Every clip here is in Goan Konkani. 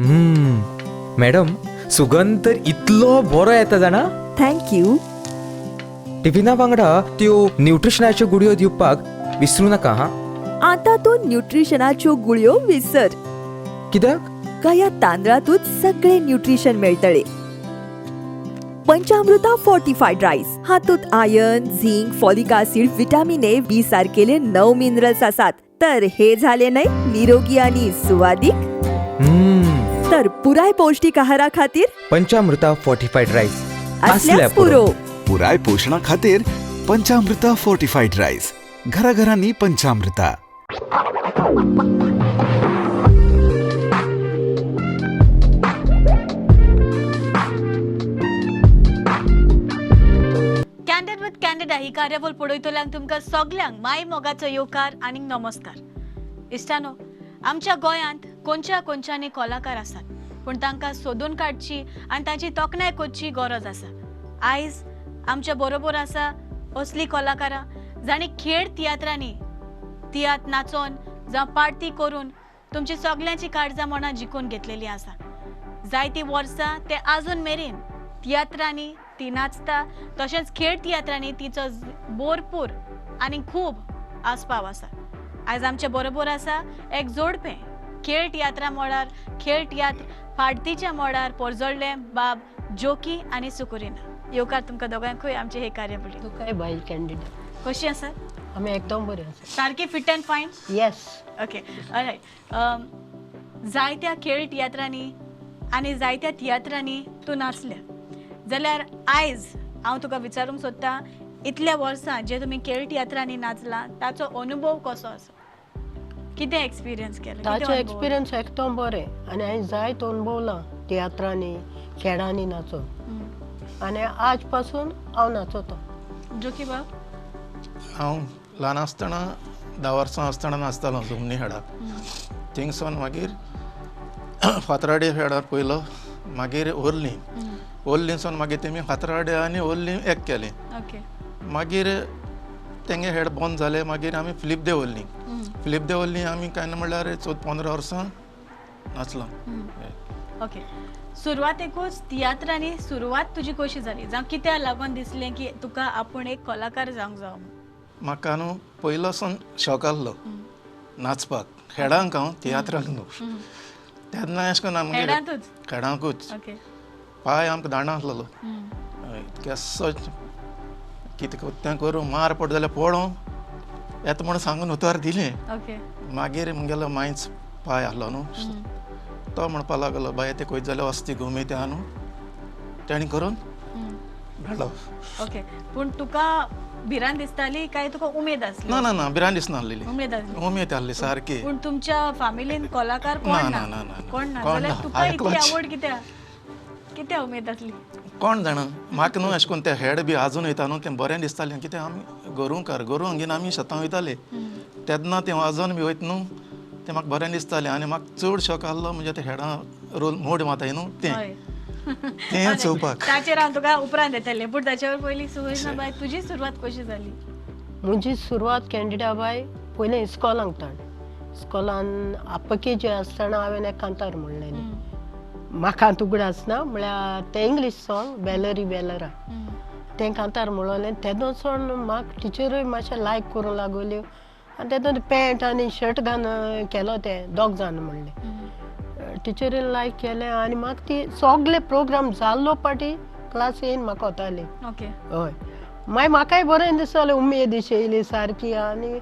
मॅडम, सुगंध तर इतलो बरो येता जाणा. Thank you. टिफिना वांगडा त्यो न्यूट्रिशनाच्यो गुळयो दिवपाक विसरू नाका. हा, आता तूं न्यूट्रिशनाच्यो गुळयो विसर. कित्याक? ह्या तांदळातूच सगळे न्यूट्रिशन मेळटले. पंचामृता फोर्टिफाईड राईस हातूंत iron, zinc, folic acid, vitamin A, B सारकेले 9 minerals आसात. तर हे झाले न्हय निरोगी आणि सुवादीक. तर पुराय पौष्टिक आहारा खातीर पंचामृता फोर्टिफाईड राईस असल्याच पुरो. पुराय पोशणा खातीर पंचामृता फोर्टिफाईड राईस. घराघरांनी पंचामृता. कॅन्डीड विथ कॅन्डिडा ही कार्यावळ पळयतल्यांक तुमकां सगल्यांक माय मोगाचो येवकार आनी नमस्कार. इश्टानो, आमच्या गोंयांत कोणच्या कोणच्यांनी कलाकार आसात, पूण तांकां सोदून काडची आनी तांची तोखणाय करची गरज आसा. आयज आमच्या बरोबर आसा असली कलाकारां जांणी खेळ तियात्रांनी तियात्र नाचोन जावं पार्टी करून तुमची सगल्यांची काळजां मनां जिखून घेतलेली आसा. जायतीं वर्सां ते आजून मेरेन तियात्रांनी ती नाचता, तशेंच खेळ तियात्रांनी तिचो भरपूर आनी खूब आस्पाव आसा. आयज आमचे बरोबर आसा एक जोडपें खेळ तियात्रा मळार, खेळ तियात्र पार्टीच्या मळार पोरजोडले बाब जोकी आनी सुकुरिना. येवकार तुमकां दोगांकूय आमचे हे कार्यावळी. तुकाय बायल कॅन्डिड. कशी आसा? आमी एकदम बरे आसा. सारकी fit and fine? Yes. Okay, alright. जायत्या खेळ तियात्रांनी आनी जायत्या तियात्रांनी तूं नाचल्या, जाल्यार आयज हांव तुका विचारूंक सोदतां, इतल्या वर्सां जे तुमी खेळ तियात्रांनी नाचला ताचो अनुभव कसो आसा? कितें एक्सपिरियन्स केलो? ताचो एक्सपिरियन्स एकदम बरें आनी हांवें जायतो अनुभवला तियात्रांनी, खेळांनी नाचून, आनी आज पासून हांव नाचोता. जोकी बाब? हांव ल्हान आसतना 10 वर्सां आसतना नाचतालो जुमनी हेडाक. थिंगसून मागीर फातराडे हेडार पयलो, मागीर ओर्ली, ओर्लीसून मागीर तेमी फातराडे आनी ओर्ली एक केलें. मागीर तेंगे हेड बंद जाले, मागीर आमी फिलीप देवल्ली. फिलीप देवल्ली आमी कांय ना म्हणल्यार 14-15 वर्सां नाचलां. ओके, सुरवातेकूच तियात्रांनी सुरवात तुजी कशी जाली, जावं कित्याक लागून दिसलें की तुका आपूण एक कलाकार जावंक जावं? म्हाका न्हू पयलोसून शॉक आहलो नाचपाक, हेडांक हांव, तियात्रांक न्हू. तेन्ना अशें करून आमगेर खेडांकूच पांय आमकां दांडा आसलेलो, केसो कितें तें करूं, मार पडलो जाल्यार पडों येता म्हूण सांगून उतर दिलें. मागीर मुगेलो मांयच पांय आहलो न्हू, तो म्हणपाक लागलो बाय ते खंयत जाल्यार वस्ती गुमी ते न्हू, तेणी करून धाडलो. ओके, पूण तुका भिरांत दिसताली काय तुका उमेद आसली? ना ना ना, भिरांत दिसनासलेली, उमेद आसली, उमेद आहली सारकी. पूण तुमच्या फामिलीन कलाकार कोण ना? कोण ना? जाल्यार तुका इतली आवड कित्याक, कित्याक उमेद आसली? कोण जाणा, म्हाका न्हू अशें करून ते हेड बी आजून वयता न्हू तें बरें दिसतालें. कित्याक आमी गोरुंकार, गोरुंगेर आमी शेतां वयताले तेन्ना तें वाजोवन बी वयता न्हू तें म्हाका बरें दिसतालें. आनी म्हाका चड शॉक आहलो म्हणजे ते हेडां रोल मोड माताय न्हू तें तें चोवपाक. ताचेर हांव तुका उपरांत येतलें, पूण ताच्यावर पयलीं सुवर्णा बाय, तुजी सुरवात कशी जाली? म्हजी सुरवात कॅन्डिडा बाय पयलें इस्कॉलांक ताण, इस्कॉलान आपके जे आसतना हांवें एक कांतार म्हणलेलें, म्हाका उगडास ना, म्हळ्यार तें इंग्लीश सॉंग बेलरी बेलरा, तें कांतार म्हणलें. तेदोसून म्हाका टिचरूय मातशें लायक करूंक लागल्यो आनी तेदोन पॅन्ट आनी शर्ट घालून केलो तें दोग जाण म्हणलें, टिचरीन लायक केलें. आनी म्हाका ती सगळे प्रोग्राम जाल्लो पाटी क्लास येवन म्हाका वताली. हय, मागीर म्हाकाय बरें दिसतालें, उमेद अशी येयली सारकी. आनी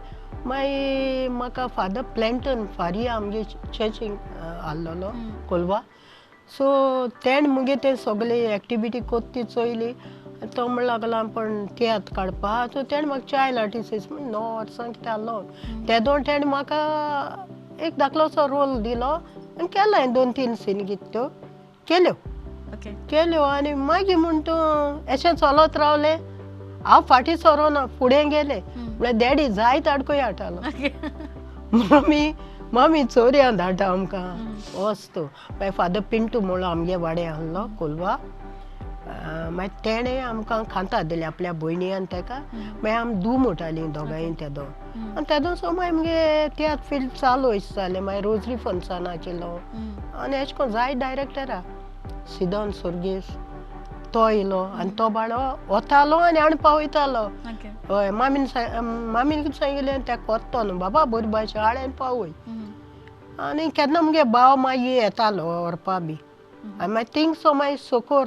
मागीर म्हाका फादर प्लॅन्टन फारिया आमगे चर्चींक आहलोलो कोलवा, सो तेणें मुगे ते सगळे एक्टिविटी कोत्ती चोयली, तो म्हणूंक लागलो आपूण तियात्र काडपा. सो तेणें म्हाका चायल्ड आर्टिस्ट म्हूण 9 वर्सां कितें आहलो तेदोन तेणें म्हाका एक धाकलोसो रोल दिलो आनी केलो हांवें 2-3 सीन कितें त्यो केल्यो केल्यो. आनी मागीर म्हूण तूं अशें चलत रावलें, हांव फाटीं सरोना, फुडें गेलें. म्हळ्यार डॅडी जायत आडकय हाडटालो, मम्मी मम्मी चोरयां धाडटा आमकां वस्तू. मागीर फादर पिंटू म्हणलो आमगे वाडे आहलो कोलवा, मागीर तेणें आमकां कांतार दिलें आपल्या भयणी आनी तेका मागीर आमी दू म्हणटालीं दोगांय तेदो आनी तेदो सो मागीर आमगे तियात्र फिल्ड चालू अशें जालें. मागीर रोजरी फंसान आशिल्लो आनी अशें करून जायते डायरेक्टरा सिदन सोर्गीस तो येयलो आनी तो बाळो वतालो आनी हाडून पावयतालो. हय मामीन मामीन कितें सांगिल्लें तेका वता न्हू बाबा बरी भाशे हाड आनी पावय. आनी केन्ना मुगे भाव मागीर येतालो व्हरपा बी आनी मागीर थिंग सो मागीर सोकोर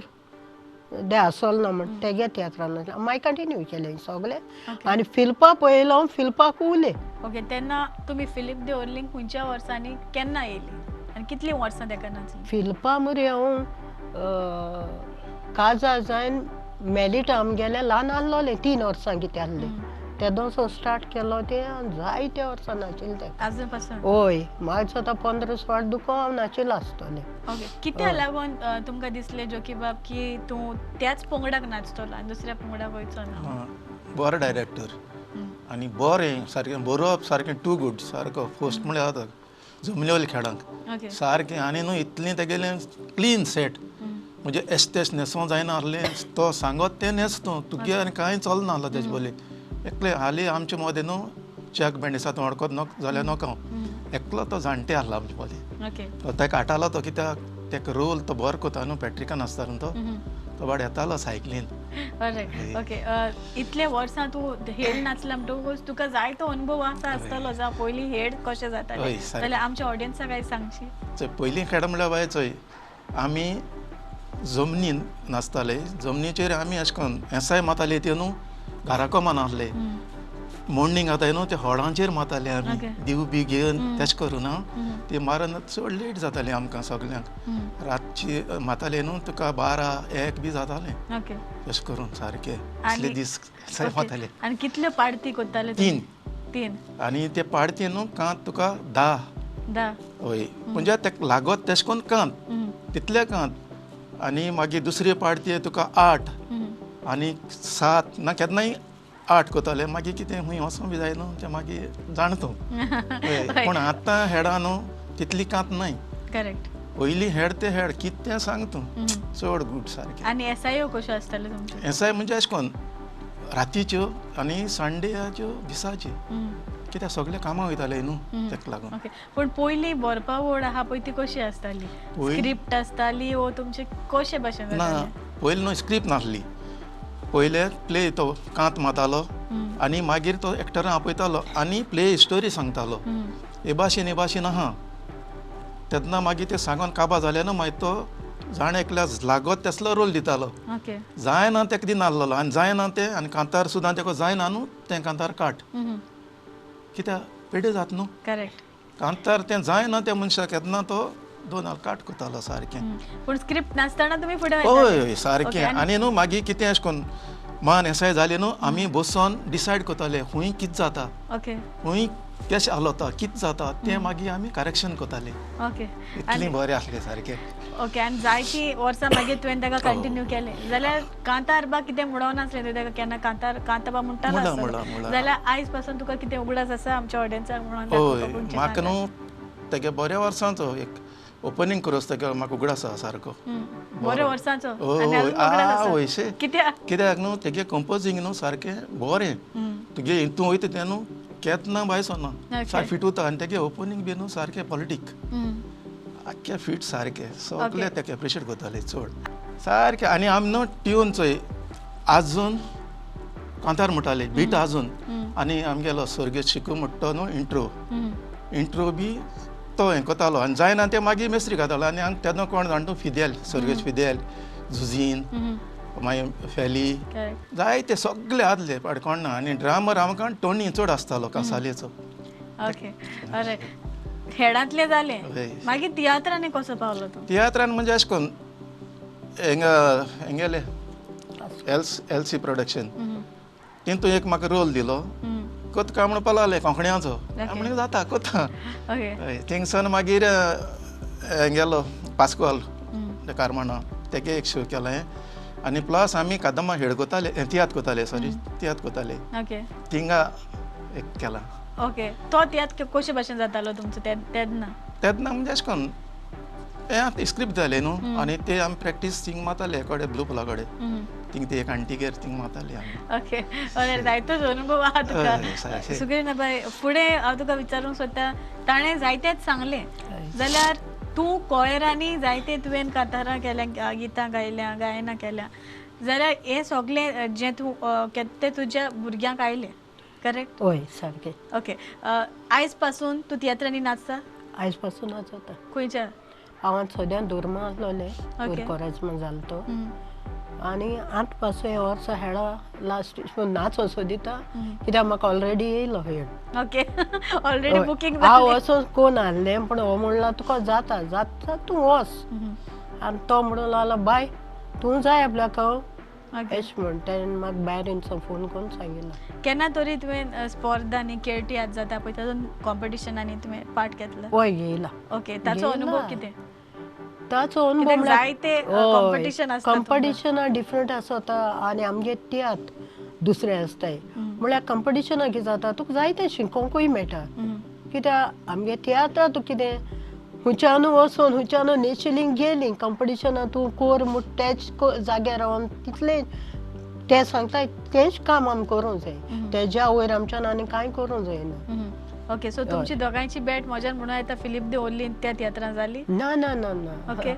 दे आसलो ना म्हण तेगे तियात्रान मागीर कंटिन्यू केलें सगळें आनी फिल्पा पळयलो फिल्पाक उरलें. ओके तेन्ना तुमी फिलीप देओरलींग खंयच्या वर्सांनी केन्ना येयली आनी कितलीं वर्सां तेका नाचली? फिल्पा मरे हांव काजार जायन मेलिटा आमगेलें ल्हान आसलोलें 3 वर्सां कितें आसलें तेदोसो स्टार्ट केलो तें जायत्या वर्सां नाचिल्लें तें आजून पासून. हय म्हाका दिसता 15 दुखो हांव नाचिल्लो आसतलें. ओके कित्या लागून तुमकां दिसलें जोकी बाब की तूं त्याच पंगडाक नाचतलो आनी दुसऱ्या पंगडाक वयचो ना? बरो डायरेक्टर आनी बरें सारकें बरोवप सारकें टू गूड सारको फर्स्ट म्हळ्यार जाता जमलेवले खेळांक सारकें. आनी न्हू इतलें तेगेलें क्लीन सेट म्हणजे एस तेस न्हेसोंक जायना आसलें तो सांगत तें न्हेस तूं तुगे आनी कांय चलना आसलो तेजे बोले एकले. हालीं आमचे मदें न्हू चॅक बँड आसा तो वळखत न्हू जाल्यार नोको हांव एकलो तो जाणटे आसलो आमचे मदें तो ताका हाडटालो तो कित्याक ताका रोल तो बरो कोता न्हू पॅट्रिकान आसता न्हू तो तो बाड येतालो सायकलीन. ओके इतले वर्सां तूं हेड नाचला म्हणटकूच तुका जायतो अनुभव आसा आसतलो जावं पयलीं हेड कशें जातालें जाल्यार आमच्या ऑडियन्साक काय सांगशी? चोय पयलीं खेळ म्हणल्यार बाय चोय आमी जमनीन नाचताले जमनीचेर आमी अशें करून एसाय माताले ते न्हू घराको मानासले मोडणींग जाताय न्हू ते होडांचेर माताले आमी दिव बी घेवन तेश करून ते मारून चड लेट जातालें आमकां सगल्यांक रातची माताले न्हू तुका 12 1 बी जातालें तशें करून सारके असले दीस माताले. आनी कितल्यो पाडती कोत्ताले? 3. आनी ते पाडती न्हू कांत तुका 10 हय म्हणजे तेका लागत तेश करून कांत तितले कांत. आनी मागीर दुसरी पाडती तुका 8 आनी 7 ना केन्नाय 8 कोताले. मागीर कितें खूंय वचों बी जाय न्हू तें मागीर जाण तूं. पूण आतां हेडा न्हू तितली कांत नाय. करेक्ट. पयलीं हेड ते हेड कितें सांग तूं चड गूड सारकें. आनी एसआयओ कश्यो आसताल्यो तुमच्यो? एसआय म्हणजे अशें करून रातीच्यो आनी संडेच्यो दिसाच्यो कित्याक सगळे कामां वयताले न्हू तेका लागून. पूण पयलीं बरपावळ आहा पळय ती कशी आसताली? स्क्रिप्ट आसताली वो तुमचे कशे भाशेन? ना पयलीं न्हू स्क्रिप्ट नासली. पयले प्ले तो कांत मातालो आनी मागीर तो एक्टरां आपयतालो आनी प्ले स्टोरी सांगतालो हे भाशेन हे भाशेन आहा. तेन्ना मागीर ते सांगोन काबा जाले न्हू मागीर तो जाण एकल्या लागत तेसलो रोल दितालो. जायना तेका दिनासलो आनी जायना तें आनी कांतार सुद्दां तेका जायना न्हू तें कांतार काट कित्याक पेडे जात न्हू. करेक्ट. कांतार तें जायना त्या मनशाक केन्ना तो 2 काट कोतालो सारकें. पूण स्क्रिप्ट नासतना तुमी फुडें हय हय सारकें. आनी न्हू मागीर कितें अशें करून मान एसाय जाली न्हू आमी बसोन डिसायड कोताले खूंय कितें जाता खूंय केश आलोता कितें जाता तें मागीर आमी करेक्शन कोताले. ओके इतलें बरें आसलें सारकें. ओके आनी जायतीं वर्सां मागीर तुवें ताका कंटिन्यू केलें जाल्यार कांतार बा कितें म्हणून नासलें तुवें ताका केन्ना कांतार कांताबा म्हणटालो जाल्यार आयज पासून तुका कितें उगडास आसा आमच्या ऑडियन्साक म्हणून? हय म्हाका न्हू तेगे बऱ्या वर्सांचो एक ओपनींग करोस तेगे म्हाका उगडास आसा सारको बऱ्या वर्सांचो. हय कित्याक कित्याक न्हू तेगे कंपोजींग न्हू सारकें बरें तुगे तूं वयता तें न्हू केन्ना भायर सरना सारकें फिट उरता आनी तेगे ओपनींग बी न्हू सारकें पॉलिटीक आख्खे फिट सारकें सगळे तेका एप्रिशिएट करताले चड सारकें. आनी आमी न्हू ट्यून चोय आजून कांतार म्हणटाले बीट आजून. आनी आमगेलो स्वर्गीय शिकू म्हणटा न्हू इंट्रो इंट्रो बी तो हें कोतालो आनी जायना तें मागीर मेस्त्री घातालो. आनी आमी तेन्ना कोण जाण तूं फिदेल स्वर्गेश फिदेल जुझीन मागीर फेली जायते सगळे आदले कोण ना. आनी ड्रामर आमकां टोनी चड आसतालो कासालेचो. ओके अरे खेळांतले जाले मागीर तियात्रांनी कसो पावलो तूं? तियात्रान म्हणजे अशें करून हेंगा हेंगेले एल सी प्रोडक्शन तितून एक म्हाका रोल दिलो कोत काय म्हणपाक लागले कोंकण्याचो म्हणून जाता कोता. थिंगसान मागीर हेंगेलो पास्कोल कारमाणा तेगे एक शो केलें. आनी प्लस आमी कादंबा हेड कोताले तियात्र कोताले सॉरी तियात्र कोताले थिंगा एक केला. ओके तो तियात्र कशे भाशेन जातालो तुमचो तेन्ना? तेन्ना म्हणजे अशें करून हें स्क्रिप्ट जालें न्हू आनी ते आमी प्रॅक्टीस थिंग मारताले एकोडे ब्लू पुला कडेन थिंग ते एक आंटीगेर थिंग मारताले आमी. ओके, जायतोच अनुभव आहा तुका सुगरिना बाय. फुडें हांव तुका विचारूंक सोदता, ताणें जायतेच सांगलें जाल्यार तूं कोयरांनी जायते तुवें कांतारां केल्या, गितां गायल्या, गायनां केल्या, जाल्यार हें सगळें जें तूं तें तुज्या भुरग्यांक आयलें, करेक्ट? हय सारकें. ओके, आयज पासून तूं तियात्रांनी नाचता? आयज पासून नाचता. खंयच्या? हांव सद्या धर्मा आसलोलें, कोरेज्मा जालो तो, आनी आत पासून हें वर्सा हेडा लास्ट नाचो सोदिता कित्याक म्हाका ऑलरेडी येयलो हेड. Okay, already booking. हांव वचोन कोण आहलें पूण हो म्हणला तुका जाता जाता तूं वच, आनी तो म्हणून लागलो बाय तूं जाय आपल्याक अशें म्हण. तेणें म्हाका भायर फोन करून सांगिल्लो. केन्ना तरी तुवें स्पर्धांनी केळटी आज जाता पळय तातूंत कॉम्पिटिशनांनी तुवें पार्ट घेतला? हय घेयला. ओके, ताचो अनुभव कितें? ताचो अनुभव जायते कॉम्पिटिशन आसता, कॉम्पिटिशनां डिफरंट आसता आनी आमगे तियात्र दुसरे आसताय. म्हळ्यार कॉम्पिटिशनां कितें जाता तुका जायते शिकोंकूय मेळटा, कित्याक आमगे तियात्रां तुका कितें हुंच्यानू वचोन हुंच्यानू नेशिलीं गेलीं कॉम्पिटिशनां तूं कोर म्हूण तेच जाग्यार रावन तितलें ते सांगता तेंच काम आमी करूंक जाय, तेज्या वयर आमच्यान आनी कांय करूंक जायना. ओके, सो तुमची दोगांयची बॅट म्हज्यान म्हणून येता फिलीप दे ओल्लीन त्या तियात्रां जाली? ना ना ना ना. ओके,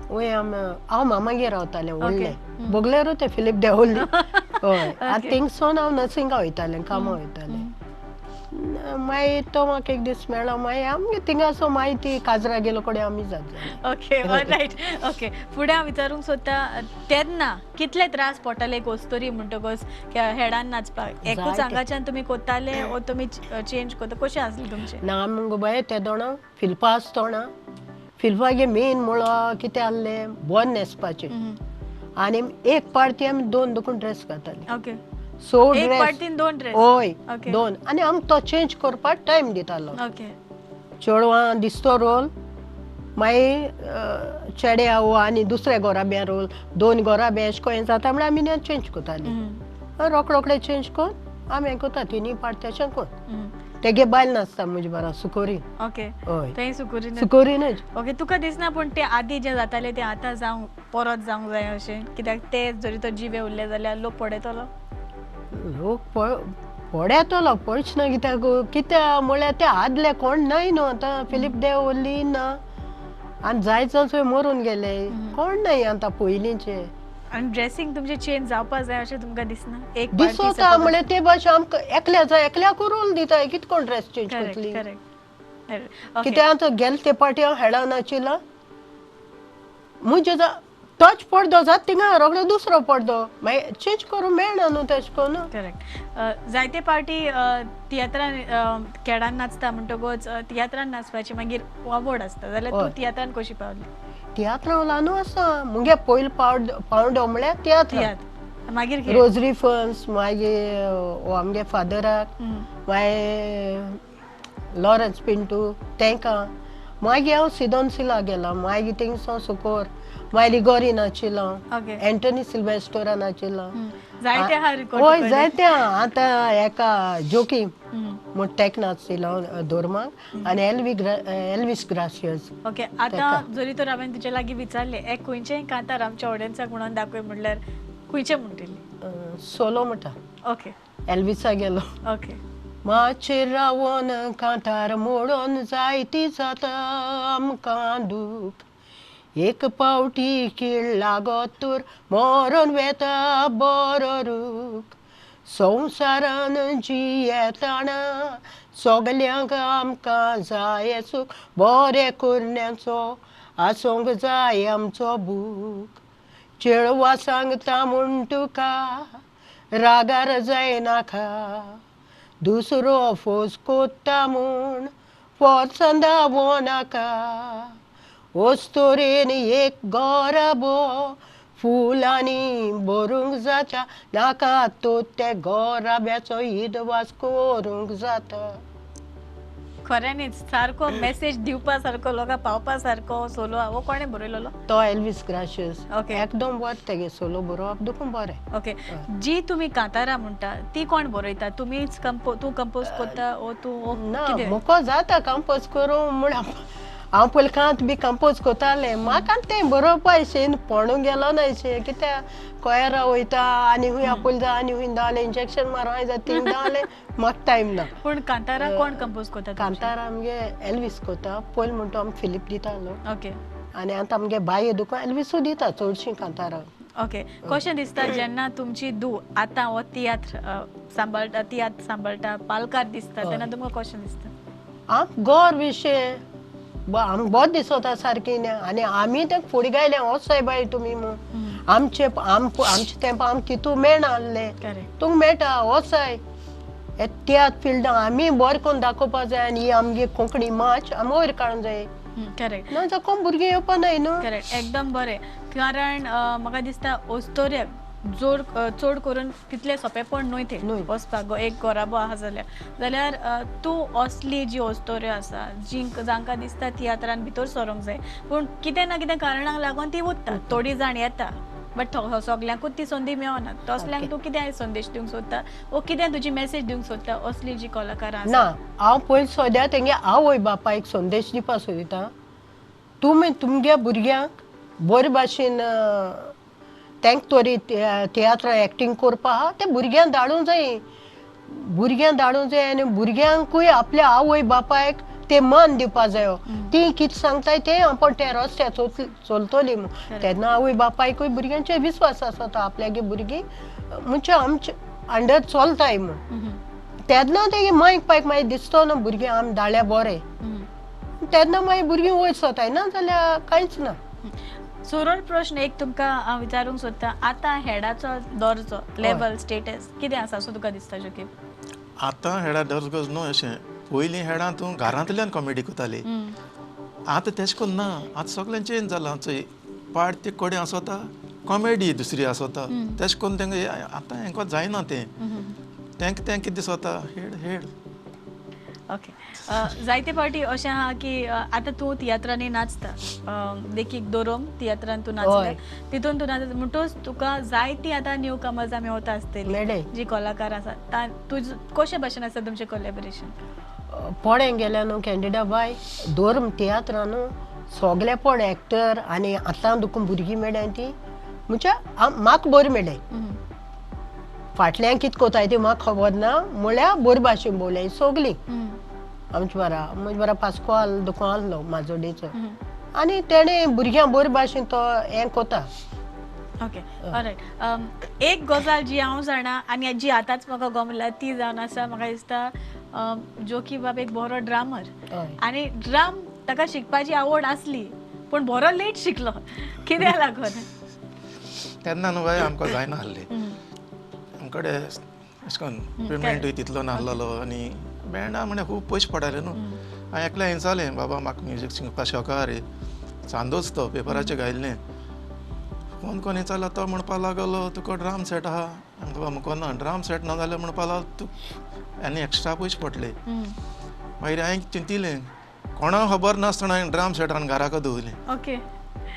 वय हांव मामागेर रावतालें व्हडलें बोगलेरूच ते फिलीप दे ओल्ली. हय, आतां थिंगसून हांव नर्सिंगा वयतालें, कामां वयतालें. मागीर तो म्हाका एक दीस मेळ्ळो, मागीर आमगे थिंगासो मागीर ती काजरा गेलो कडेन आमी जाता. Okay, right. ओके, फुडें हांव विचारूंक सोदता, तेन्ना कितले त्रास पडटाले गोस्तोरी म्हणटकच हेडान नाचपाक? एकूच हांगाच्यान तुमी कोत्ताले ओ तुमी चेंज करता, कशें आसलें तुमचें? ना मुगो बाये ते दोणा फिल्पा आसतोणा, फिल्पागे मेन म्हळ्यार कितें आहलें बोन न्हेसपाचें, आनी एक पार्टी आमी दोन दोन ड्रेस घाताली. ओके, सो एक पार्टीन दोन ड्रेस? हय दोन, आनी आमकां तो चेंज करपाक टायम दितालो. ओके, चेडवां दिसतो रोल, मागीर चेडे आनी दुसरे गोराब्या रोल, दोन गोराबे अशें करून जाता म्हळ्यार आमी चेंज करताली. रोकडे रोकडे चेंज करून आमी हें करता तिनूय पार्ट तशें करून. तेगे बायल नासता म्हजे बरा सुकोरीन. ओके, हय सुकोरीन, सुकोरीनच. ओके, तुका दिसना पूण ते आदी जे जाताले ते आतां जावंक परत जावंक जाय अशें कित्याक ते जरी तो जिवे उरले जाल्यार लोक पळयतलो? लोक पळयतलो, पळच ना कित्याक कित्याक म्हळ्यार ते आदले कोण नाय न्हू आतां. फिलीप दे ओल्ली ना आनी जायत जाण मरून गेले, कोण नाय आतां पयलींचे. आनी ड्रेसिंग तुमचें चेंज जावपा जाय अशें तुमकां दिसना? एक दिसता म्हळ्यार ते भाशेन आमकां एकल्या जाय एकल्याक रोल दिता, कितें कोण ड्रेस चेंज करतली? कित्याक आतां गेले ते पाटी हांव हेडा नाचिला म्हजे तोच पडदो जाता थिंगा रोखडो दुसरो पडदो मागीर चेंज करूंक मेळना न्हू तेश करून. करेक्ट. जायते पार्टी तियात्रान खेळान नाचता म्हणटकच तियात्रान नाचपाची मागीर आवड आसता, जाल्यार तूं तियात्रान कशी पावली? तियात्रां ल्हानू आसा मुगे पयलो पावंडो म्हळ्यार तियात्र, मागीर रोजरी फन्स, मागीर आमगे फादराक, मागीर लॉरन्स पिंटू तेंकां, मागीर हांव सिदोन सिला गेला, मागीर थिंगसो सुकोर, मागीर रिगोरी नाचिला, एंटनी सिल्वेस्टोरा नाचिला, हय जायते. आतां एका जोकी म्हूण तेक नाचिला दोरमाक, आनी एल्वीस ग्रासियस. ओके, आतां जरी तर हांवें तुजे लागीं विचारलें एक खंयचेंय कांतार आमच्या ऑडियन्साक म्हणून दाखय म्हणल्यार खंयचें म्हणटली? सोलो म्हणटा. ओके, एल्विसा गेलो. ओके. माचेर रावोन कांतार मोडोन जायती जाता आमकां दूख, एक पावटी कीळ लागत तर मरोन वेता बरो रूख, संवसारान जियेतना सगल्यांक आमकां जाय सूख, बरें करण्याचो आसूंक जाय आमचो बूक, चेडवा सांगता म्हूण तुका रागार जायनाका, दुसरो फोस कोत्ता म्हूण फोर्सान दावो नाका, वस्तुरेन एक गोराबो फुलांनी भरूंक जाता, नाका तो ते गोराब्याचो इदवास करूंक जाता. खऱ्यांनीच सारको मेसेज दिवपा सारको, लोकांक पावपा सारको सोलो हो कोणें बरयलेलो? तो एल्वीस ग्राशियस. ओके, एकदम बरें तेगे सोलो बरोवप देखून बरें. ओके, जी तुमी कांतारां म्हणटा ती कोण बरयता? तुमीच तूं कंपोज करता ओ तूं? ना, म्हाका जाता कंपोज करूं म्हळ्यार हांव पयलीं कांत बी कंपोज कोतालें म्हाका तें बरोवपा अशें पणूंक गेलो ना अशें कित्याक कोयरा वयता आनी खूंय आपोल जाय आनी खूंय धांवलें इंजेक्शन मारूंक जाय थिंग धांवलें म्हाका टायम ना. पूण कांतारा कोण कंपोज कोता? कांतारा आमगे एल्वीस कोता. पयलीं म्हणटा आमी फिलीप दितालो. ओके. आनी आतां आमगे बाये दुकान एल्विसूय दिता चडशीं कांतारां. ओके. कशें दिसता जेन्ना तुमची धूव आतां हो तियात्र सांबाळटा, तियात्र सांबाळटा, पालकार दिसता तेन्ना तुमकां कशें दिसता? आम गौर विशय आमकां बरें दिसता सारकें. आनी आमी तें फुडें गायलें वचय बाय तुमी म्हूण आमचे आमचे तेंपा आमकां तितू मेळना आहलें, तुमकां मेळटा वचय हे तियात्र फिल्डां आमी बरें करून दाखोवपा जाय आनी ही आमगे कोंकणी माच आमी वयर काडूंक जाय. करेक्ट. ना जाल्यार कोण भुरगीं येवपा नाय न्हू. करेक्ट, एकदम बरें. कारण म्हाका दिसता ओस्तोऱ्याक जोड चड करून तितलें सोंपेपण न्हय तें वचपाक. एक गोराबो आसा जाल्यार जाल्यार तूं असली जी ओस्तोऱ्यो आसा जी जांकां दिसता तियात्रान भितर सरोंक जाय पूण कितें ना कितें कारणांक लागून ती उरता. थोडीं जाण येता बट सगल्यांकूच ती संदी मेळना. तसल्यांक तूं कितें संदेश दिवंक सोदता वो कितें तुजी मॅसेज दिवंक सोदता असली जी कलाकारां? ना, हांव पयलीं सद्या तेंगे आवय बापायक संदेश दिवपाक सोदिता, तुमी तुमगे भुरग्यांक बरे भाशेन तेंक तरी तियात्रां एक्टींग करपा आहा ते भुरग्यांक धाडूंक जाय. भुरग्यांक धाडूंक जाय आनी भुरग्यांकूय आपल्या आवय बापायक ते मान दिवपा जायो. ती कितें सांगताय तें आपूण त्या रस्त्यार चलतली म्हूण तेन्ना आवय बापायकूय भुरग्यांचेर विस्वास आसता आपल्यागे भुरगीं म्हणजे आमचे अंडर चलताय म्हूण. तेन्ना तेगे मायक पायक मागीर दिसतो ना भुरगीं आमी धाडल्या बरें, तेन्ना मागीर भुरगीं वयर सरताय, ना जाल्यार कांयच ना. सरळ प्रश्न एक तुमकां हांव विचारूंक सोदता, आतां हेडाचो दर्जो लेवल स्टेटस कितें आसा असो तुका दिसता जोकीम? आतां हेडा दर्जो न्हू अशें पयलीं हेडां तूं घरांतल्यान कॉमेडी करताली, आतां तेश करून ना. आतां सगळें चेंज जालां. चोय पाड ते कडेन आसता कॉमेडी दुसरी आसता, तेश करून तेंका आतां हेंकां जायना तें तेंक तें कितें दिसता हेड हेड. ओके. जायते फावटी अशें आहा की आतां तूं तियात्रांनी नाचता, देखीक दोरोम तियात्रान तूं नाचता, तितून तूं नाचता म्हणटूच तुका जायतीं आतां न्यू कमर्सां मेवता आसतली जी कलाकार आसा, तुज कशे भाशेन आसा तुमचें कोलॅबरेशन? पोणें गेल्या न्हू कॅन्डिडा बाय दोरम तियात्रां न्हू सगळे पण एक्टर आनी आतां दुखून भुरगीं मेळ्ळ्या ती म्हणजे म्हाका बरी मेळ्ळें. फाटल्यान कितें कोताय ती म्हाका खबर ना, म्हळ्यार बरी भाशेन भोवल्याय सगळीं आमचे बारा. म्हजे बारा पास्कोआल दुकान आहलो माजोडेचो आनी तेणें भुरग्यांक बरे भाशेन तो हें कोता. Okay, all right. एक गजाल जी हांव जाणा आनी जी आतांच म्हाका गमला ती जावन आसा, म्हाका दिसता जोकी बाब एक बरो ड्रामर आनी ड्राम ताका शिकपाची आवड आसली पूण बरो लेट शिकलो. कित्याक लागून? तेन्ना न्हू बाय आमकां जायना आहलें, आमकडे अशें करून पेमेंटूय तितलो नासलेलो आनी बँडा म्हळ्यार खूब पयशे पडटाले न्हू. हांवें एकल्या विचारलें बाबा म्हाका म्युजीक शिकपा शौक आहा रे, चांदोच तो पेपराचेर गायल्लें. फोन कोण विचारलो तो म्हणपा लागलो तुका ड्राम सेट आहा. बाबा म्हाका ना ड्राम सेट ना जाल्यार म्हणपा लागलो तूं आनी एक्स्ट्रा पयशे पडले. मागीर हांवें चिंतिलें कोणाक खबर नासतना हांवें ड्राम सेट हाडून घराक दवरलें. ओके.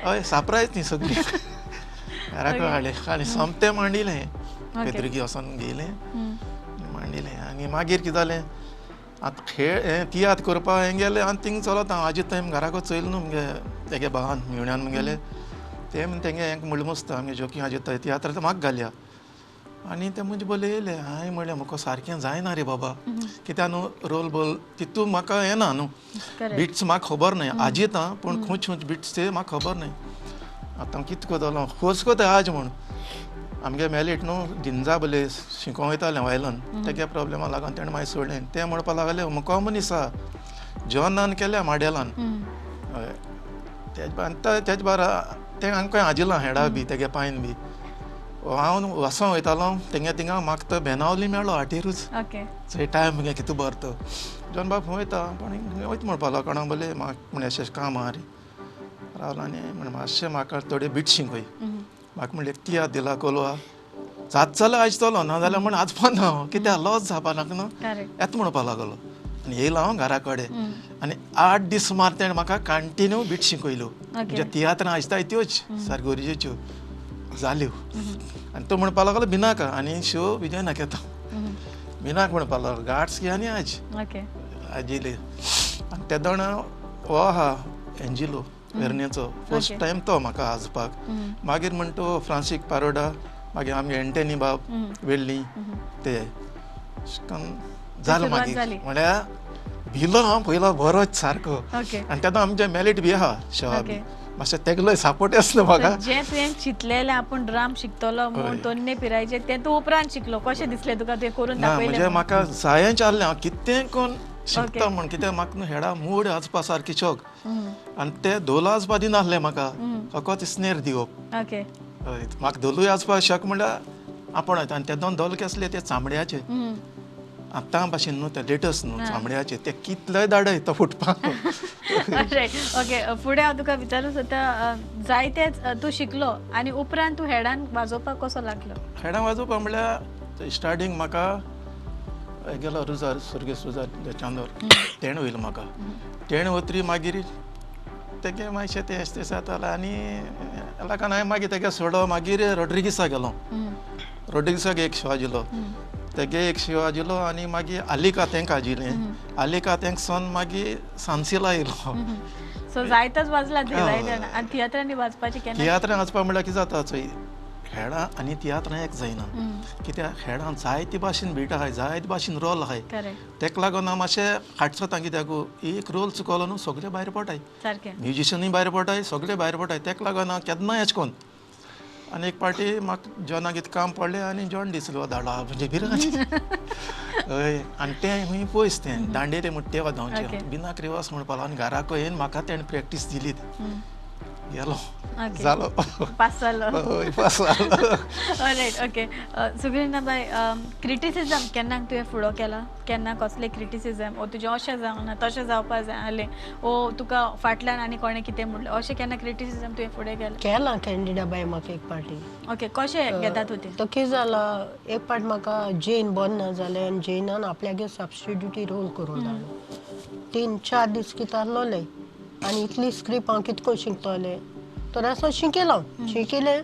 हय, सरप्रायज न्ही सगळीं घराक हाडलें आनी सोमतें मांडिलें, पेद्रिगी वचोन घेयलें मांडिलें. आनी मागीर कितें जालें आतां खेळ हें तियात्र करपा हें गेलें आनी थिंग चलता. हांव आजी थंय घराक चोयलें न्हू मुगे तेगे भावान मिवण्यान मुगेले ते तेंगे हेंक म्हणलें मस्त आमगे जोकी आजी थंय तियात्रार म्हाका घालया. आनी ते म्हजे बोले येयले. हांवें म्हणलें म्हाका सारकें जायना रे बाबा, कित्याक न्हू रोल बोल तितू म्हाका येना न्हू, बिट्स म्हाका खबर न्हय आजी येता पूण खंयचे खंयचे बिट्स ते म्हाका खबर न्हय. आतां कितें करतलो खोस कोता आज म्हूण आमगे मेलेट न्हू गिंजा बोले शिकोंक वयतालें वायलन, तेगे प्रोब्लेमा लागून तेणें मागीर सोडलें. तें म्हणपाक लागलें मुको मनीस आहा जॉनान केल्या माडेलान. हय, तेज बारा तें आमकां आजिलां हेडा बी तेगे पायन बी हांव वचों वयतालो तेंगे थिंगा म्हाका तो बेनावली मेळ्ळो आटेरूच. चोय टायम मुगे कितू बरो तो जॉन बाब खंय वयता पूण वयता म्हणपाक लागलो कोणाक बोले म्हाका म्हण अशें काम आहा रे रावलो. आनी म्हण मातशें म्हाका थोडे बीट शिकय म्हाका म्हणलें तियात्र दिला कोलवा जात जाल्यार आयजतलो ना जाल्यार म्हण आज पण हांव कित्याक लॉस जावपा नाका न्हू येता म्हणपाक लागलो. आनी येयलो हांव घरा कडेन आनी 8 दीस सुमार तेणें म्हाका कंटिन्यू बीट शिकयल्यो. म्हणजे तियात्रां आयजताय त्योच सारक्यो गरजेच्यो जाल्यो. आनी तो म्हणपाक लागलो भिनाका आनी शो विजयनाक येता भिनाक म्हणपाक लागलो गार्ड्स घे आनी आज आज येयले. आनी तेदोण हो आहा एंजिलो वेर्नेचो फर्स्ट टायम तो म्हाका आजपाक. मागीर म्हण तो फ्रांसीक पारोडा, मागीर आमगे एंटनी बाब वेल्ली ते जालो. मागीर म्हळ्यार भिलो हांव पयलो बरोच सारको. आनी तेन्ना आमचे मेलिट बी आहा शवा बी मातशें तेगलोय सपोर्ट आसलो म्हाका. जें तुवें चिंतलेलें आपूण ड्राम शिकतलो म्हूण तोन्ने पिरायेचेर तें तूं उपरांत शिकलो, कशें दिसलें तुका तुवें करून दाखयलें? म्हणजे म्हाका जायेंच आहलें हांव कितें कोन्न शिकता म्हूण, कित्याक म्हाका न्हू हेडा मूड आसपा सारकी शोक. आनी ते धोल आसपा दिनासले म्हाका, फकत स्नेर दिवप. हय, म्हाका धोलूय आसपा शक म्हणल्यार आपूण. आनी ते दोन धोल आसले ते चामड्याचे, आतां भाशेन न्हू ते लेटस्ट न्हू चामड्याचे, ते कितलेय दाडय तो फुटपाक. ओके, फुडें हांव तुका विचारूंक सोदता, जायतेच तूं शिकलो आनी उपरांत तूं हेडान वाजोवपाक कसो लागलो? हेडान वाजोवपाक म्हणल्यार स्टार्टींग म्हाका गेलो रुजार, सुर्गेस रुजार चांदोर तेणें वयलो म्हाका. तेणें वतरी मागीर तेगे मातशें तें अशें तशें जातालें आनी लागून हांवें मागीर तेगे सोडो. मागीर रोड्रिगीसा गेलो, रोड्रिगीसाक एक शो आजिलो, तेगे एक शो आजिलो आनी मागीर आलिका तेंका आजिलें, आलिका तेंक सोन मागीर सांसिला येयलो. सो जायतच वाजला आनी तियात्रांनी वाजपाचें केन्ना? तियात्रां वाजपा म्हणल्यार कितें जाता चोय, हेडां आनी तियात्रां एक जायना, कित्याक हेडां जायते भाशेन बीट आहाय, जायते भाशेन रोल आहाय, तेका लागून हांव मातशें हाडसता कित्याक एक रोल चुकलो न्हू सगळे भायर पडटाय, म्युजिशनूय भायर पडटाय, सगळे भायर पडटाय. तेका लागून हांव केन्नाय अशें कोन्न. आनी एक पाटी म्हाका जॉनाक कितें काम पडलें आनी जॉन डिसिल्वा धाडला म्हणजे बिराज. हय, आनी तें खूंय पयस तें दांडेले म्हणटा तेवा धांवचें बिनाक रिवास म्हणपाक आनी घराक येवन म्हाका तेणें प्रॅक्टीस दिली, गेलो जालो पास जालो. हय, पास जालो. Right, okay. सुग्रीना बाय, क्रिटिसिजम केन्ना तुवें फुडो केला? केन्ना कसलें क्रिटिसिजम, ओ तुजें अशें जावंक ना तशें जावपा जाय आहलें, ओ तुका फाटल्यान आनी कोणें कितें म्हणलें, अशें केन्ना क्रिटिसिजम तुवें फुडें केलां? केलां कॅन्डिडा बाय म्हाका एक पाटी. ओके, कशें घेता तूं तें? तो कितें जाला, एक पाट म्हाका जेन बरें ना जालें आनी जेनान आपल्यागे सबस्टिट्यूटी रोल करून धाडलो. 3-4 दीस कितें आहलोलें आनी इतली स्क्रिप्ट हांव कितें करून शिकतलें, तर असो शिकयलो शिकयलें,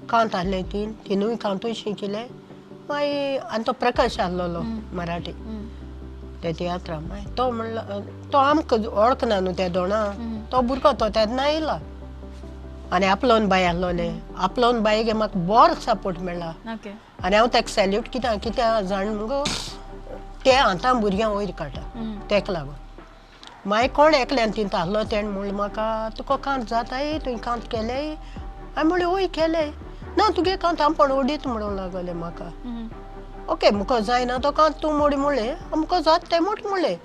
कांत आहले तिनूय कांतूय शिकयले. मागीर आनी तो प्रकाश आहलोलो मराठी त्या तियात्रा, मागीर तो म्हणलो तो आमकां वळखना न्हू त्या दोणा, तो भुरगो तो तेन्ना येयला आनी आपलोन बाय आहलोलें, आपलोन बायगे म्हाका बरो सपोर्ट मेळ्ळा आनी हांव ताका सॅल्यूट कित्याक कित्याक जाण मुगो ते आतां भुरग्यांक वयर काडटा तेका लागून. मागीर कोण एकल्यान तिंत आहलो तेणें म्हणलें म्हाका तुका कांत जाताय, तुवें कांत केलें? हांवें म्हणलें वय केलें. ना तुगे कांत हांव पण ओडीत म्हणूंक लागलें म्हाका. ओके, मुखो जायना तो कांत तूं मोडी म्हणलें, आमकां जाता तें मोट म्हणलें.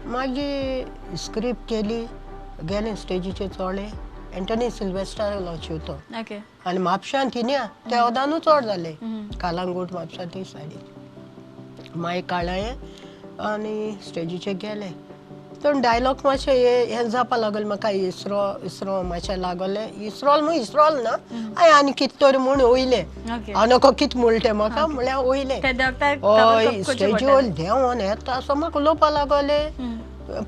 मागीर स्क्रिप्ट केली, गेलें स्टेजीचेर चोडलें, एंटनी सिल्वेस्टर तो आनी म्हापशान थिन्या त्या वदानूच चड जालें, कालांगूट म्हापशा ती सायडीन. मागीर काडलें आनी स्टेजीचेर गेलें, तर डायलॉग मातशें हें जावपा लागलें म्हाका, इसरो इसरो मातशें लागलें, इसरोल म्हूण इसरोल ना हांवें आनी कितें तरी म्हूण वयलें, हांव नको कितें म्हणलें तें म्हाका म्हणल्यार वयलें. हय, स्टेजीर देंवोन येता आसो म्हाका उलोवपा लागलें,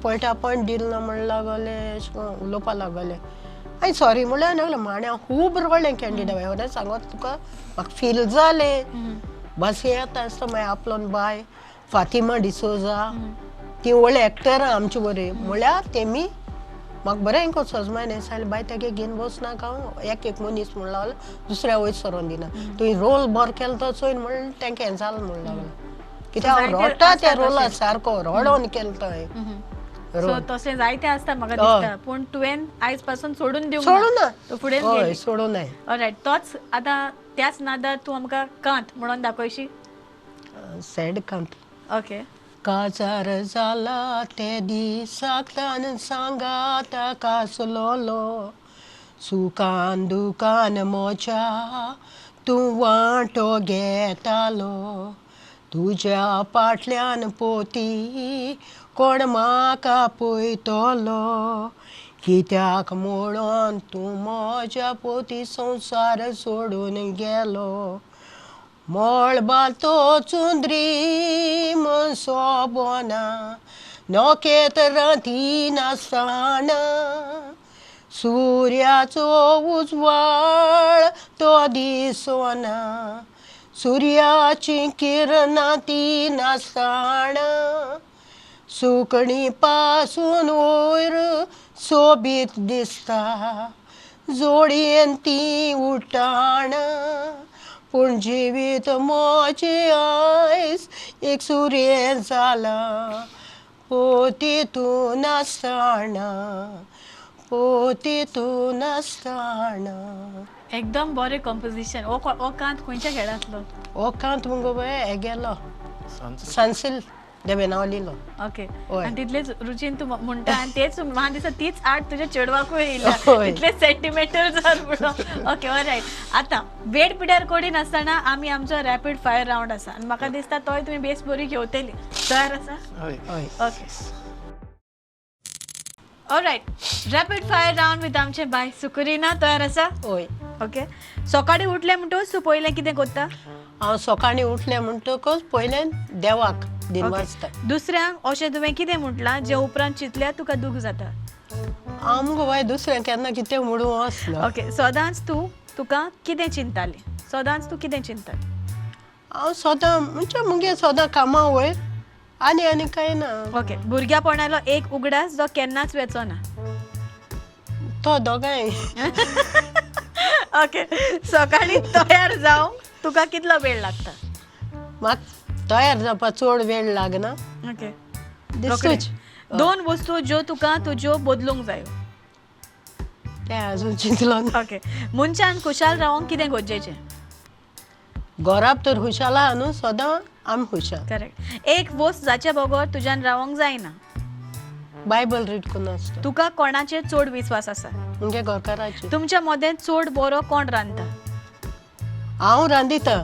पळटा पण दिल ना म्हण लागलें, अशें करून उलोवपा लागलें. हांवें सॉरी म्हणल्यार लागलें, माण्या खूब रडलें कॅन्डिडा बाय, सांगत तुका म्हाका फील जालें. बस येता आसता मागीर आपलोन बाय फातिमा डिसोजा ती व्हडले एक्टरां आमचे बरें म्हणल्यार तेमी म्हाका बरें को सजमाय सांगलें बाय तेगे घेवन बसनाका हांव, एक एक मनीस म्हण लागलो दुसऱ्या वयर सरोन दिना, तुवें रोल बरो केलो तो चोयन म्हण तेंका हें जालें म्हण लागलो, कित्याक हांव रडटा त्या रोला सारको रडोन केलो तो हांवें. तशें जायते आसता म्हाका दिसता, पूण तुवें आयज पासून सोडून दिवंक ना, तूं फुडें हय सोडून नाय. ऑलरायट, तोच आतां त्याच नादार तूं आमकां कांत म्हणून दाखयशी? सॅड कांत. ओके. काजार जाला ते दिसाक तान सांगाता कासलोलो, सुखान दुखान मोच्या तूं वांटो घेतालो, तुज्या फाटल्यान पोती कोण म्हाका पळयतलो, कित्याक म्हणून तूं म्हज्या पोती संवसार सोडून गेलो, मळबाचो चुंद्री सोबना नखेत्रां ती नासतना, सुर्याचो उजवाड तो दिसना, सुर्याची किरणां ती नासतना, सुकणी पासून वयर सोबीत दिसता जोडयेन ती उठाण पूण जिवीत म्हजें आयज एक सुरें जालां पोती तूं नासतना पोती तूं नासतना. एकदम बरें कंपोजिशन. ओ ओ कांत खंयच्या खेळांतलो? हो कांत मुगो पळय हे गेलो सनसिल देवेनावलीलो. ओके, आनी तितलेच रुचीन तूं म्हणटा आनी तेच म्हाका दिसता तीच आर्ट तुज्या चेडवाकूय येयल्या, तितलेच सेंटिमेंटल जावन म्हणून. Okay, all right. आतां वेळ पिड्यार कोडी नासतना आमी आमचो रॅपीड फायर रावंड आसा आनी म्हाका दिसता तोय तुमी बेस बरी घेवतली. तयार आसा? हय. Okay, alright. Rapid fire round with आमचे बाय सुकुरीना. तयार आसा? हय. ओके, सकाळीं उठलें म्हणटकच तूं पयलें कितें करता? हांव सकाळीं उठलें म्हणटकच पयलें देवाक दिनवासता. दुसऱ्यांक अशें तुवें कितें म्हटलां जे उपरांत चिंतल्यार तुका दूख जाता? हांव मुगो बाय दुसऱ्यांक केन्ना कितें म्हणूं वचना. ओके, सदांच तूं तुका कितें चिंतालें? सदांच तूं कितें चिंता? हांव सदां म्हणजे मुगे सदां कामां वयर आनी आनी कांय ना. ओके, भुरग्यापणालो एक उगडास जो केन्नाच वेचो ना? तो दोगांय. ओके, सकाळीं तयार जावंक तुका कितलो वेळ लागता? म्हाका तयार जावपाक चड वेळ लागना. ओके, दिसूच. दोन वस्तू ज्यो तुका तुज्यो बदलूंक जायो? तें अजून चिंतलो ना. ओके, मनशान खुशाल रावंक कितें गरजेचें? घराप तर खुशाल आहा न्हू, सदां आमी खुशाल. करेक्ट. एक वस्त जाच्या बगर तुज्यान रावंक जायना? बायबल रीड करून आसता. तुका कोणाचेर चड विस्वास आसा? मुगे घरकाराचेर. तुमच्या मदें चड बरो कोण रांदता? हांव रांदिता.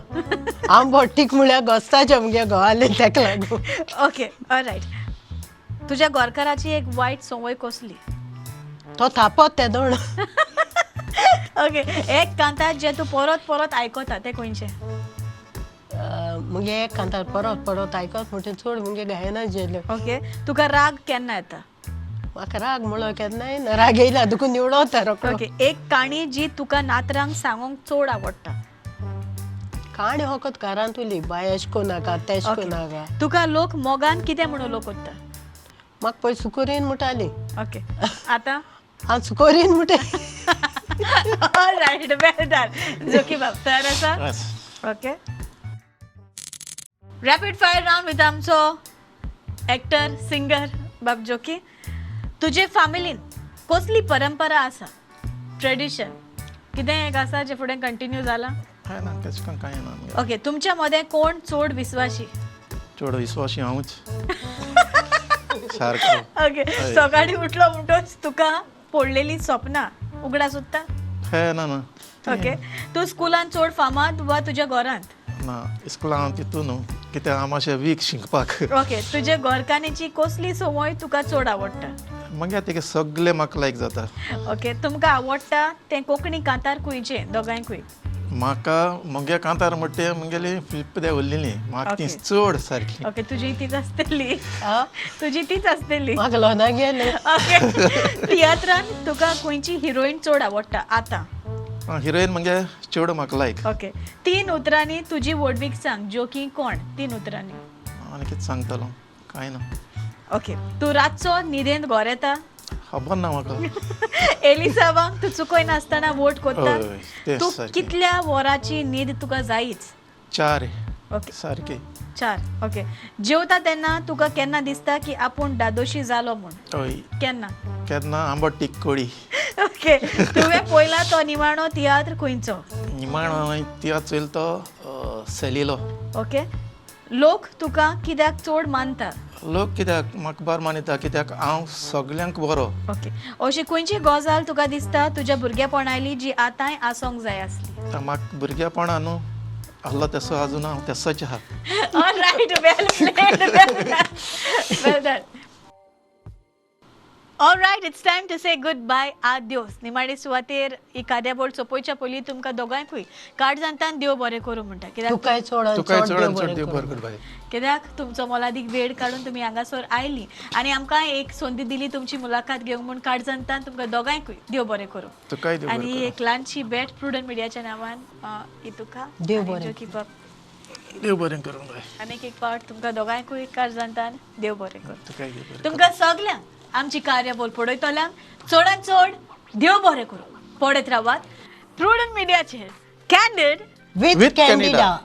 हांव बोटीक म्हळ्यार गोस्ताचें मुगे घोवालें तेका लागून. Okay, all right. तुज्या घरकाराची एक वायट संवय कसली? तो थापत तेदोण. ओके, एक कांतार जें तूं परत परत आयकता तें खंयचें? मुगे एक कांतार परत परत आयकत म्हणटा चड मुगे गायना जेल्यो. ओके, तुका राग केन्ना येता? म्हाका राग म्हणलो केन्नाय ना, राग येयला दुखून निवडता रोकडो. ओके, एक काणी जी तुका नातरांक सांगूंक चड आवडटा? काणी फकत घरांत उरली बाय एश कोन नाका तेश कोन नाका. तुका लोक मोगान कितें म्हणून लोक करता? म्हाका पयलीं सुकोरीन म्हणटाली. ओके, आतां हांव सुकोरीन म्हणटा. ऑलरायट, वेल डन. जोकी बाब तयार आसा? Okay, rapid fire round with आमचो एक्टर सिंगर बाब जोकी. तुजे फामिलीन कसली परंपरा आसा, ट्रेडिशन कितें एक आसा जें फुडें कंटिन्यू जालां? कांय ना, तेशें करून कांय ना. ओके, तुमच्या मदें कोण चड विस्वाशी? चड विस्वाशी हांवूच सारको. ओके, सकाळीं उठलो म्हणटच तुका पडलेली सपनां उगडास उरता? हे ना ना. ओके, तूं स्कुलान चड फामाद वा तुज्या घरांत? ना, इस्कुलान हांव तितू न्हू, कित्याक हांव मातशें वीक शिकपाक. ओके, तुजे घरकान्नीची कसली संवय तुका चड आवडटा? मागीर तेगे सगळें म्हाका लायक जाता. ओके, तुमकां आवडटा तें कोंकणी कांतार खंयचें दोगांयकूय? म्हाका मुगे कांतार म्हणटा मुगेली फिल्प दे उरलेली म्हाका ती चड सारकी. ओके, तुजी तीच आसतली. तुजी तीच आसतली. म्हाका लोना गेले. ओके, तियात्रान तुका खंयची हिरोईन चड आवडटा आतां? हिरोईन मुगे चेडो म्हाका लायक. ओके, तीन उतरांनी तुजी व्हडवीक सांग. जोकी कोण? तीन उतरांनी. आनी कितें सांगतलो, कांय ना. ओके, तूं रातचो न्हिदेंत घोर येता? खबर ना म्हाका. एलिसावांक तूं चुकय नासतना वोट करता? तूं कितल्या वरांची न्हीद तुका जायच? 4. ओके, सारकी 4. ओके, जेवता तेन्ना तुका केन्ना दिसता की आपूण दादोशी जालो म्हूण? हय. केन्ना? केन्ना आंबट टीक कोळी. ओके, तुवें पळयला तो निमाणो तियात्र खंयचो? निमाणो तियात्र चोयलो तो सेलिलो. ओके, लोक तुका कित्याक चड मानता? लोक कित्याक म्हाका बरो मानता कित्याक हांव सगल्यांक बरो. ओके, अशी खंयची गजाल तुका दिसता तुज्या भुरगेपणाली जी आतांय आसोंक जाय आसली? म्हाका भुरगेपणा न्हू आहलो तेसो आजून हांव तेसोच आहा. Alright, well played, well done, well done. Alright, it's time to say good bye, आद्योस. निमाणे सुवातेर ही कार्यावळ सोंपोवच्या पयलीं तुमकां दोगांयकूय काळजांतान देव बरें करूं म्हणटा. कित्याक तुकाय चड चड देव बरें करूं बाय. कित्याक तुमचो मोलादीक वेळ काडून तुमी हांगासर आयली आनी आमकां एक संदी दिली तुमची मुलाखत घेवंक म्हूण काळजांतान तुमकां दोगांयकूय देव बरें करूं. तुकाय देव बरें आनी एक ल्हानशी भेट प्रुडंट मिडियाच्या नांवान ही तुका देव बरें देव बरें करूं बाय. आनीक एक पावट तुमकां दोगांयकूय काळजांतान देव बरें करूं. तुकाय देव बरें. तुमकां सगल्यांक आमची कार्यावळ पळयतल्यांक चडान चड देव बरें करूं. पळयत रावात प्रुडंट मिडियाचेर कॅन्डीड विथ कॅन्डिडा.